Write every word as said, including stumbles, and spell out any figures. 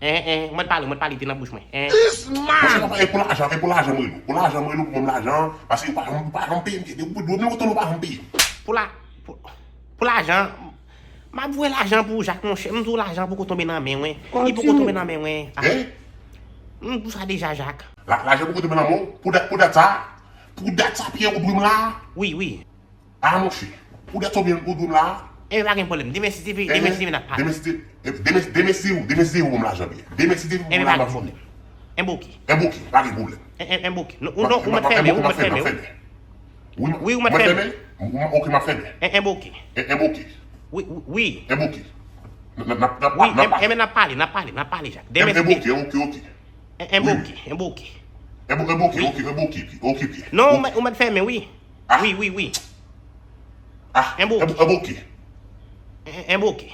Hein, hein, mwen pale, mwen pale, te nan bouch mwen. Hein. Monchè, papa, e pou lajan, e pou lajan mwen lou. Pou lajan mwen lou, pou mwen lajan, paske ou pa janm, ou pa janm peye m, depi ou dwe m, ou pa janm peye m. Pou la, pou, pou lajan, m ap voye lajan pou ou, Jak, monchè. M di w lajan poko tonbe nan men mwen. Li poko tonbe nan men mwen. Ah. Hein? M di w sa deja, Jak. La, lajan poko tonbe nan men w? Pou dat, pou dat sa? Pou dat sa, Pierre, ou dwe m la? Wi, wi. Ah, monchè. Pou dat sa, ou dwe m la? E pa gen pwoblèm. Demen si Dye vle, demen si Dye vle n ap pale. Demen si Dye, demen, demen si Dye, demen si Dye vle pou m lajan byen. Demen si Dye vle pou m lajan byen. E pa gen pwoblèm. Enboki. Enboki, pa gen pwoblèm. En, en, enboki. Non, ou, non, ou mèt fèmen, ou mèt fèmen, ou mèt fèmen. Wi, wi, ou mèt fèmen. Ok, m ap fèmen. En, enboki. En, enboki. Wi, wi, wi. Enboki. N, n, n ap, n ap, wi, n ap, en, en, n ap pale, n ap pale, n ap pale, Jak. Demen si Dye. Enboki, ok, ok. En, enboki, enboki. Enboki, ok, enboki, ok, ok. Non, ou mèt, ou mèt fèmen, wi. Ah. Wi, wi, wi. Ah, enboki. Enboki. En, enboki.